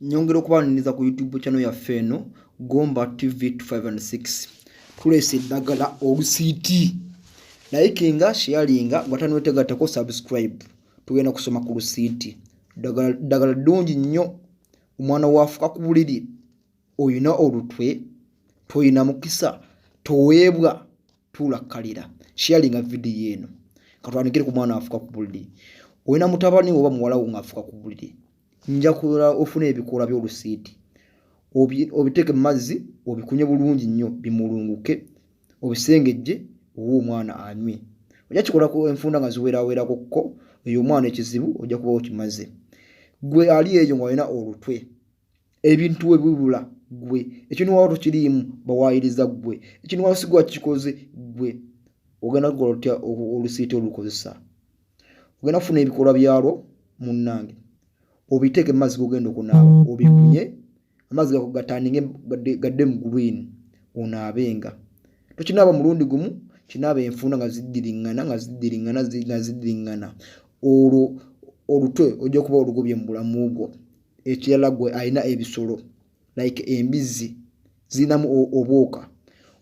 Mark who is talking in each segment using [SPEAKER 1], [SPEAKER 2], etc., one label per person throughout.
[SPEAKER 1] Nyongera okubaaniriza ku YouTube channel yaffe eno Gomba TV 256. Tuleese eddagala olusiiti. Likinga, sharinga, gwatanwetegattako subscribe. Tugenda kusoma ku lusiiti. Ddagala ddungi nnyo. Omwana waafuka ku buliri, olina olutwe, toyina mukisa, toweebwa, tuula kkalira. Sharinga vidiyo eno. Katwandikire ku mwana afuka ku buliri. Olina mutabani oba muwala wo ng'afuka ku buliri. Nja kula ofune ebikoola by'olusiiti obiteeke mu mazzi obikunye bulungi nnyo bimulunguke obisengejje owe omwana anywe. Ojja kikola ku enfunda nga ziwerawerako ko eyo omwana ekizibu ojja kuba okimaze. Gwe ali eyo ng'olina olutwe ebintu we bibula gwe ekintu waba tokiriimu bawaayiriza gwe ekintu waba sigwa kikoze gwe ogenda kukola otya olusiiti olukozesa? Ogenda kufuna ebikolwa byalwo munnange obiteeke mu mazzi gogenda okunaaba obikunye amazzi gako gatandinge gadde mu green onaabenga. Tokinaaba mulundi gumu, kinaaba enfunda nga ziddiriŋŋana nga ziddiriŋŋana nga ziddiriŋŋana olwo olutwe ojja kuba olugobye mu bulamu bwo. Ekirala gwe alina ebisolo like embizzi zirinamu obwoka,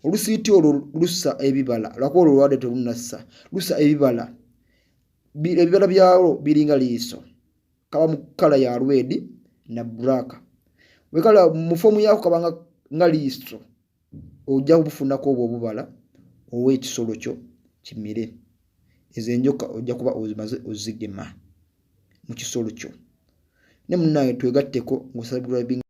[SPEAKER 1] olusiiti olwo lussa ebibala lwakuba olwo lwadde telunassa, lussa ebibala, ebibala byalwo biringa liiso kaba mu kkala ya lwedi na bbulaaka wekala mu foomu yaako kaba nga liiso ojja kubufunako obwo obubala owe ekisolo kyo kimire ezo enjoka ojja kuba ozimaze ozigema mu kisolo kyo ne munnange twegatteko ng'osubscribinga.